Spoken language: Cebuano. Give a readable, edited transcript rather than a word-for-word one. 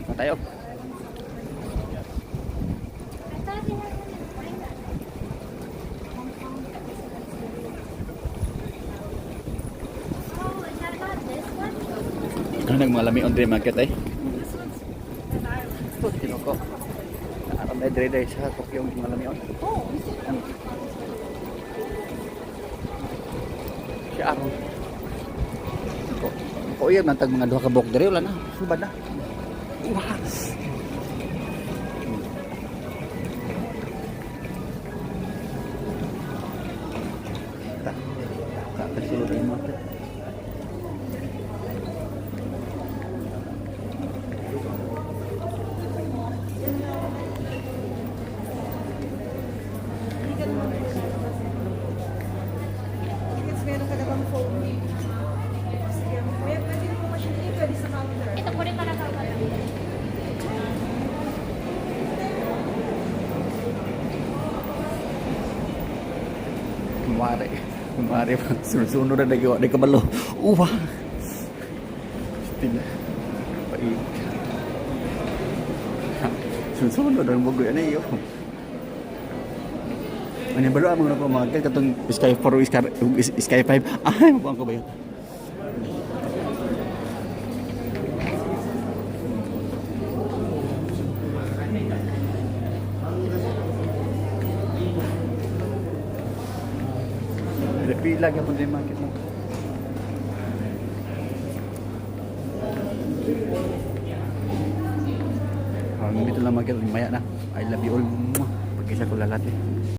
Na tayo. I thought they had one in Thailand. Oh, is that not this one? Ano nang mga lamion diri market ay? This one's an island. Ito, tinoko. Aram na dire dire sa Tokyo ang mga lamion. Oh, we see. Si Aron. Ko. Ko iya man tag mga duha ka buok dire wala na. Subad na. Wah. Ta. Ta, ta sulod ang market. Hindi ka naman Tickets, meron ka na bang phone? Sige, kuya, pwede mo machine eh, pwede sa counter. Ito, これから買うから。 Kumare. Kumare pa. Sunod-sunod na nagawa. Di kabalo. Uwa. Tina. Paig. Sunod-sunod ang bugoy. Ano iyo? Ano yung balo ang mga napamagkal? Katong Sky 4 o Sky 5. Ay, mabuang ko ba yun? Pila ka po din market mo. Hanggang dito lang market. Maya na. I love you all. Mwah. Pagkisa ko lalat eh.